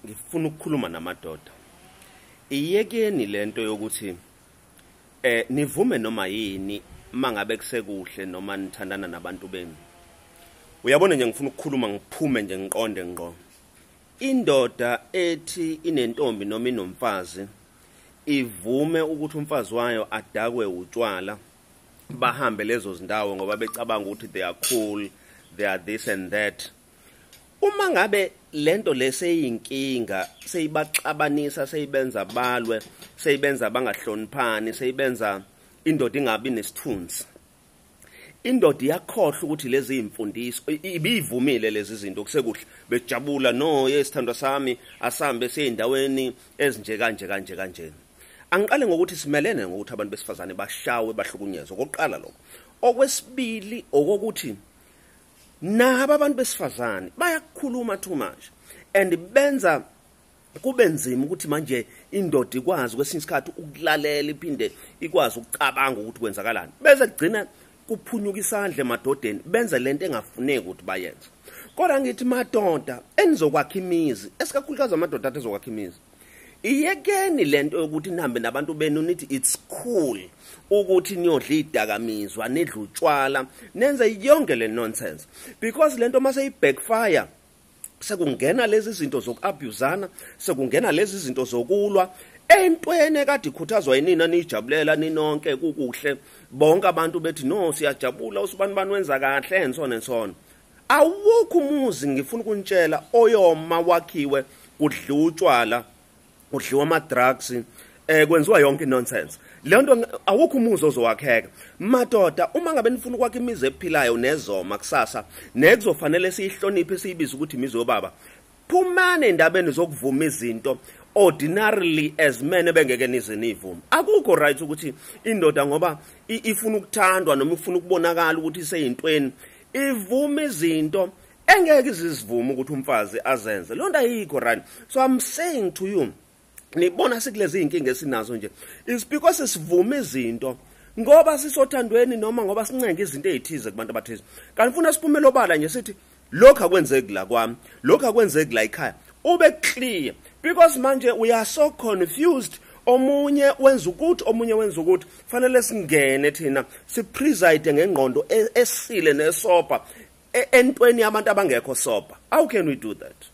Ngifuna ukukhuluma namadoda. Iyekeni lento yokuthi nivume noma yini mangabe kusekuhle noma nithandana nabantu benu. Uyabona nje, ngifuna ukukhuluma ngiphume nje ngiqonde ngqo. Indoda ethi inentombi noma inomfazi ivume ukuthi umfazi wayo adakwe utshwala, bahambe lezo zindawo ngoba becabanga ukuthi they are cool, they are this and that. Uma ngabe lento leseyinkinga, seyibaxabanisa, seyibenza balwe, seyibenza bangahloniphani, seyibenza indoda ingabi nesithunzi, indoda iyakhohlwa ukuthi lezi imfundiso ibivumile lezi zinto kusekuhle, bejabula, "No, yesithandwa sami, asambe seyindaweni ezinje kanje kanje kanje." Angiqale ngokuthi simelene ngokuthi abantu besifazane bashawe, bahlukunyezwe, okokuqala lokho. Okwesibili okokuthi nabo abantu besifazane bayakhuluma too much and benza kube nzima ukuthi manje indoda ikwazi kwesinye isikhathi ukulalela, iphinde ikwazi ukucabanga ukuthi kwenzakalani, bese kugcina kuphunyuka isandla emadodeni, benze lento engafuneki ukuthi bayenze. Kodwa ngithi madoda enizokwakha imizi, esikakhulukazi amadoda athi ezokwakha imizi, iyekeni lento yokuthi nihambe nabantu benu nithi it's cool ukuthi niyodla idakamizwa, nidle utshwala, nenze yonke le nonsense, because lento mase i-backfire, sekungena lezi zinto zoku-abusana, sekungena lezi zinto zokulwa entweni ekade ikhuthazwa yinina, niyijabulela ninonke, kukuhle, bonke abantu bethi, "No, siyajabula, usibani bani wenza kahle," and so on and so on. Awukho umuzi, ngifuna ukunitshela, oyoma wakhiwe kudliwa utshwala, kudliwa ama-drugs, kwenziwa yonke nonsense le nto. Awukho umuzi ozowakheka. Madoda, uma ngabe nifuna ukwakha imizi ephilayo nezoma kusasa nekuzofanele siyihloniphe, siyibize ukuthi imizi yobaba, phumani endabeni zokuvuma izinto ordinarily as men ebengeke nize nivume. Akukho right ukuthi indoda, ngoba ifuna ukuthandwa noma ifuna ukubonakala ukuthi iseyintweni, ivume izinto engeke izisivume ukuthi umfazi azenze. Loo nto ayikho right. So I'm saying to you, nibona sikulezi inkinga esinazo nje is because sivume izinto ngoba sisothandweni noma ngoba sincenga izinto ezithize kubantu abathize, kanti funa siphumele obala nje sithi lokhu akwenzeki la kwami, lokhu akwenzeki la ekhaya, ube clear, because manje we are so confused. Omunye wenza ukuthi, omunye wenza ukuthi. Fanele singene thina, sipreside ngengqondo esile nesober entweni yabantu abangekho sober. How can we do that?